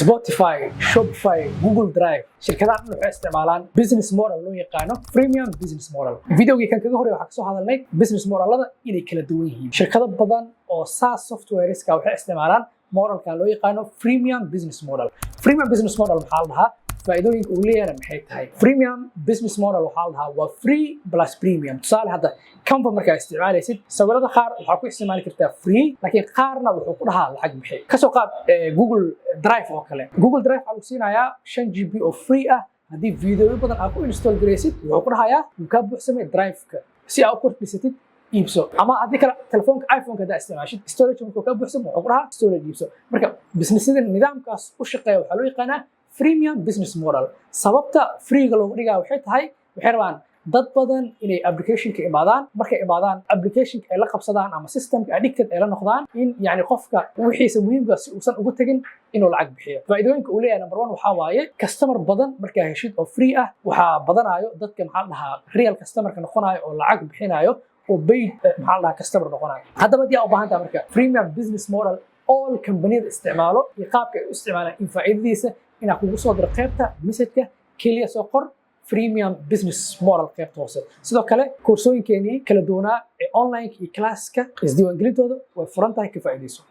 Spotify, Shopify, Google Drive, shirkadaha dhan waxay isticmaalaan business model loo yaqaano freemium business model. Videogii kan kaga horreeya waxaa kasoo hadalnay business modelada inay kala duwan yihiin. Shirkado badan oo SaaS softwareska waxay isticmaalaan modelkan loo yaqaano freemium business model. Freemium business model maxaa la dhahaa? Faa'iidooyinka uu leeyahana maxay tahay? Freemium business model waxaa la dhahaa waa free plus premium. Tusaale, hadda Canva markaa isticmaalaysid, sawirada qaar waxaa ku isticmaali kartaa free, laakiin qaarna wuxuu ku dhahaa lacag bixi. Kasoo qaad Google Drive oo kale. Google Drive waxaa lagu siinayaa 5 GB oo free ah. Haddii videoyo badan aad ku install garaysid, wuxuu ku dhahayaa wuu kaa buuxsamay drive-ka, si aad u kordhisatid iibso. Ama haddii kale telefoonka iPhone-ka haddaa isticmaashid, storage markuu kaa buuxsamo, wuxuu ku dhahaa storage iibso. Marka businessyada nidaamkaas u shaqeeya waxaa loo yaqaanaa freemium business model. Sababta freega loogu dhigaa waxay tahay waxay rabaan dad badan inay applicationka imaadaan. Markay imaadaan, applicationka ay la qabsadaan ama systemka addicted ay la noqdaan, in yani qofka wixiisa muhiimka si uusan ugu tegin inuu lacag bixiyo. Faa'iidooyinka uu leeyahay, number one waxaa waaye customer badan markaa heshid oo free ah, waxaa badanayo dadka, maxaa la dhahaa, real customerka noqonayo oo lacag bixinayo oo paid, maxaa la dhahaa, customer noqonayo. Haddaba haddii aa u baahan tahay marka freemium business model all kambaniyada isticmaalo iyo qaabka ay u isticmaalaan in faa'iidadiisa inaa kugu soo diro, qaybta messageka keliya soo qor "freemium business model" qaybta hoose. Sidoo kale koorsooyinkeenii kala duwanaa ee online iyo classka isdiiwaangelintooda way furan tahay, ka faa'iidayso.